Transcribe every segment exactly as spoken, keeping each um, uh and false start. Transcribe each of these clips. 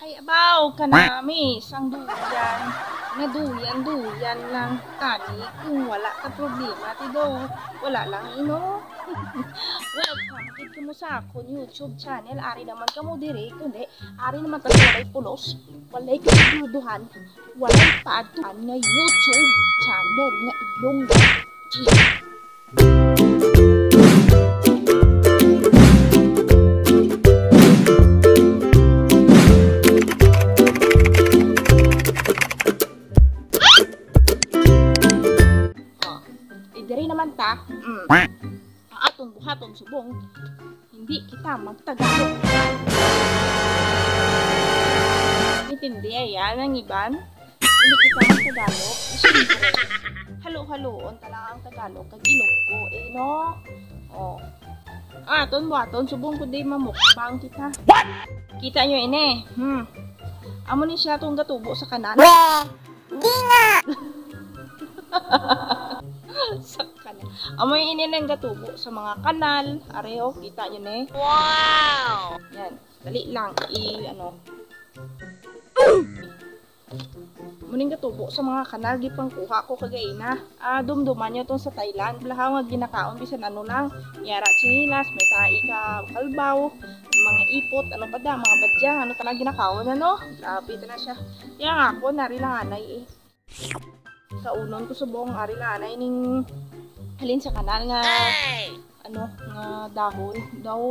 Ay, abaw, kanami sang duyan. Nga duyan, duyan lang. Tani, kung wala ka problema, ti daw, wala lang ino. Welcome gid kamo sa akon YouTube channel. Ari naman kamo diri, kundi ari naman ta sa walay pulos, walay kasiguraduhan, walay paadtuan nga YouTube channel nga Ilonggo G. Oh, eh, diri naman ta. Mm. Ang aton buhaton subong, hindi kita magtagalog. Intindi, ayan, ang iban. Hindi kita magtagalog. Siyempre, halo-haloon talaga ang Tagalog kag Ilonggo, eh, no? Oh. Ah, aton buhaton subong kundi mamukbang kita. What? Kita nyo ini. Hmm. Amo ni siya tong gatubo sa kanal. Weh! Di nga! Sa kanal. Amo ini nang gatubo sa mga kanal. Are, oh, kita nyo ni. Wow! Yan. Dali lang. I, ano. Muning gatubo sa mga kanal, gipangkuha ko kagaina. Ah, dumduman nyo tong sa Thailand. Lahaw nga ginakaon bisan ano lang. Yara, tsinelas, may tai ka kalbaw, mga ipot, ano pa da, mga badya, ano ka lang ginakaon, ano? Grabe, ito na siya. Kaya nga ako, nari lang anay eh. Kaunon ko subong, ari lang anay ning halin sa kanal nga, ano, nga dahon. Daw,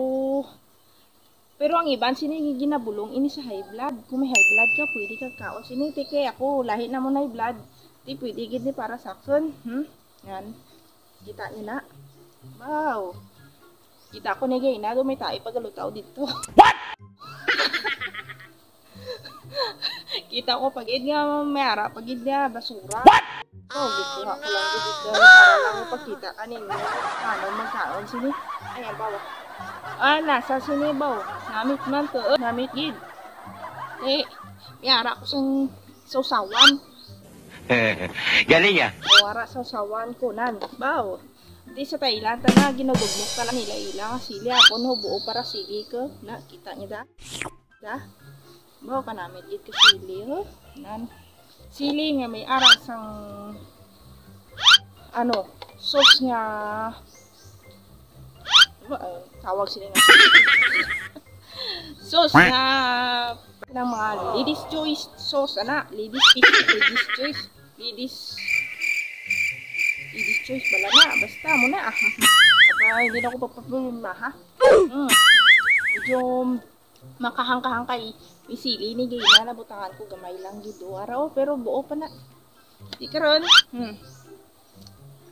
pero ang iban sini ginabulong ini sa high blood. Kung may high blood ka, pwede ka kaon sini. Ti kay ako, lahi na mo na high blood. Ti pwede gid ni para sa akon. Hmm? Yan. Kita niyo na? Wow. Kita ko ni gay na, do may tae pagalutaw dito. What? Kita ko pagid nga may ara, pagid nga basura. What? Oh, gikuha ko lang gid ito para lang ipakita kaninyo. Ano, magkaon sini? Ayan, bawa. Ah, nasa sini, bawa. Namit man to, eh. Namit gid. Eh, may ara ko sang sausawan. Galing ah. Wara sausawan ko nan. Baw. Di sa Thailand, tana, ginagudmok tala nila ila. Sili ako, no, buo para sili ko. Na, kita niyo da? Da? Baw ka namin, it ka sili, ho? Nan. Sili nga may arang sang, ano, sauce nga, ano, ah, tawag sila nga sauce nga ng mga ladies choice sauce, ana, ladies, ladies choice, ladies, ladies choice, bala na, basta mo na, ah. Apa, hindi na ako papapunin na, ha? Mm. Medyo makahangkahang kay may sili ni gina, nabutangan ko gamay lang gid, oh. Ara, oh, pero buo pa na. Di karon. Hmm.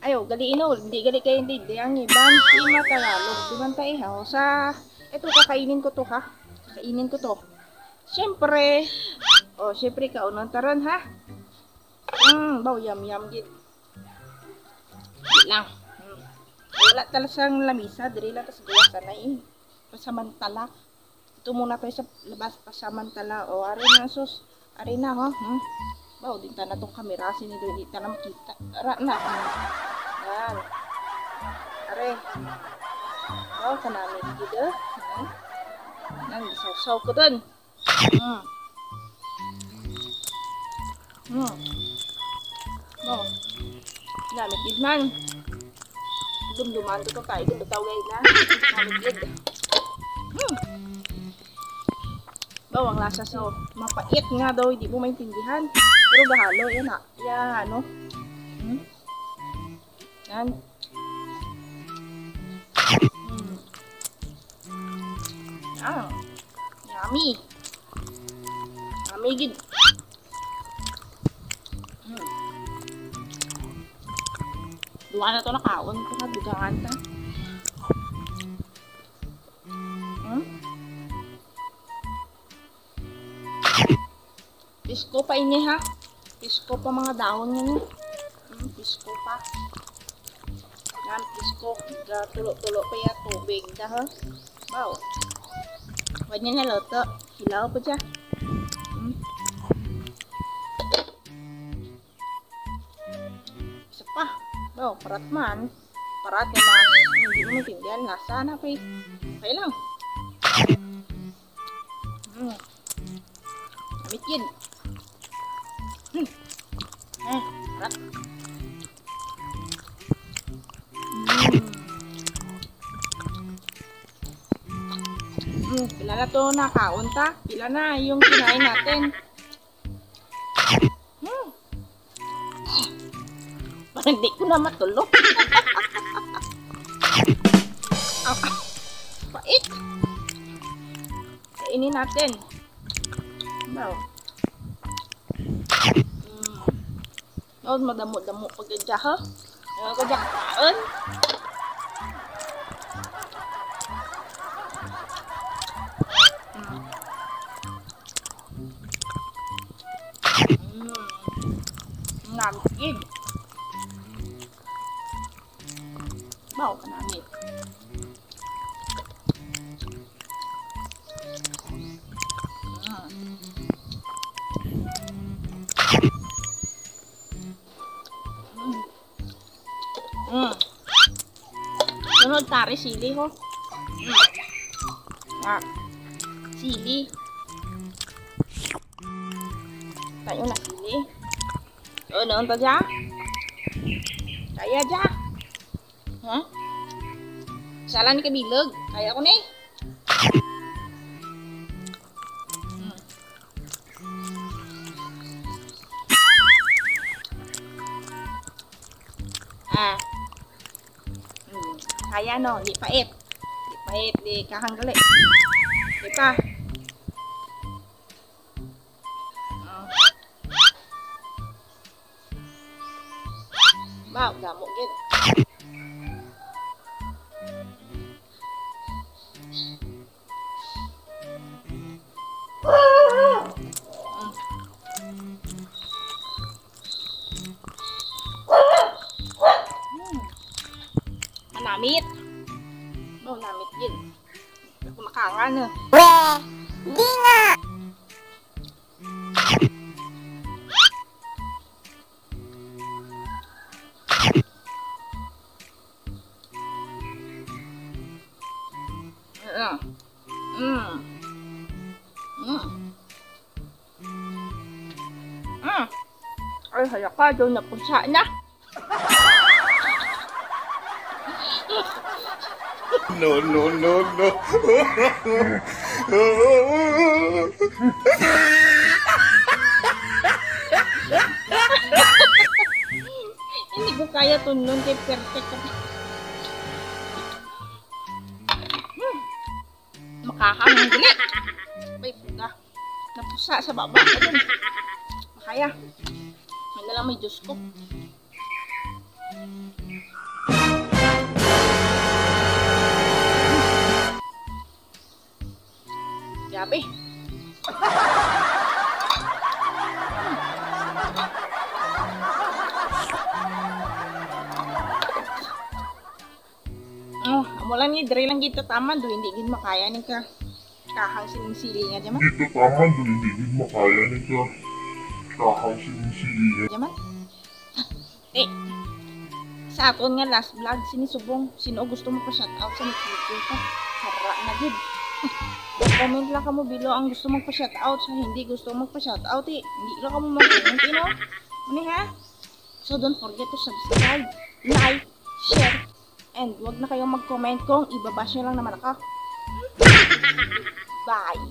Ayo, gali ino, di gali kay hindi, di ang iban, di matagalog, di man tayo, ha? O, sa, eto, kakainin ko to, ha? Kakainin ko to. Siyempre, oh, siyempre, kaunon taron, ha? Hmm, baw, yum, yum, gid. Di lang. Hmm. Wala tala sang lamisa, diri lang tas gawas na eh. Pasamantala. Ito muna tayo sa labas, pasamantala. O, ari na, sus. Ari na, ho. Hmm? Baw, di ta na tong kamera. Sini do, di ta na makita. Ara na. Hmm. Yan. Are. Baw, kanami gid, eh. Hmm? Yan, gisawsaw ko dun. Hmm. Hmm. Baw. Namit gid man. Dumduman ko to kay gid bitaw gay na. Namit gid. Hmm. Baw ang lasa so mapait nga daw, hindi mo maintindihan. Pero bahalo yan na. Ya, ano? Hmm? Yan. Hmm. Ah, yummy. Yummy gid. Hmm. Duwa na to nakaon ko na dugangan ta. Hmm? Pisko pa ini, ha? Pisko pa mga dahon nga ni. Hmm, pisko pa. Yan, pisko. Ga tulo-tulo pa ya tubig da, ha? Wow. Pwede na luto. Hilaw pa siya. Hmm. Isa pa. Wow, parat man. Parat yung mga hindi mo maintindihan. Nasa na pa eh. Okay lang. Mm. Mitkin. Hmm. Eh, harap. Mm. Hmm, pila na to nakaon ta? Pila na yung kinain natin? Hmm. Parang di ko na matulog. Ang pait. Kainin natin. Wow. Mm. Oh, madamo-damo pa gid siya, ha? Ano ka dyan? Kaon? Mm. Mm. Namit gid. Bawo ka namit. Mm. Mm. Mm. Sunod, tari, sili, ho. Mm. Ah, sili. Tayo na sili. O, noon pa dya? Kaya dya? Ha? Sala ni kabilog. Kaya ko ni. Hmm. Ah. Hmm. Kaya, no? Di pait. Di pait, di kahanggali. Di pa. Oh. Wow, damo gid. Mm. Manamit. Oh, namit gid. Ako makangan, eh. Weh, di nga. Mm. Mm. Mm. Mm. Ay, hala ka, daw napusa na. No, no, no, no. Hindi ko kaya tunlon kay perfect ka. Hmm. Makahang ang dili. May buga. Napusa sa baba. Ayun. Makaya. May na lang may Diyos ko. Grabe. Oh, amo lang ni, diri lang gid ta taman, do hindi gid makaya ni ka kahang sining sili nga dyan, man. Dito taman, do hindi gid makaya ni ka kahang sining sili nga. Dyan, man. Eh, sa aton nga last vlog, sini subong, sino gusto magpa-shout out sa next video ko? Sara na gid. Comment lang kamo below ang gusto magpa-shout out, sa hindi gusto magpa-shout out, eh. Hindi lang kamo mag-comment, eh, no? Ano, ha? So, don't forget to subscribe, like, share, and wag na kayong mag-comment kung ibabash nyo lang naman ako. Bye!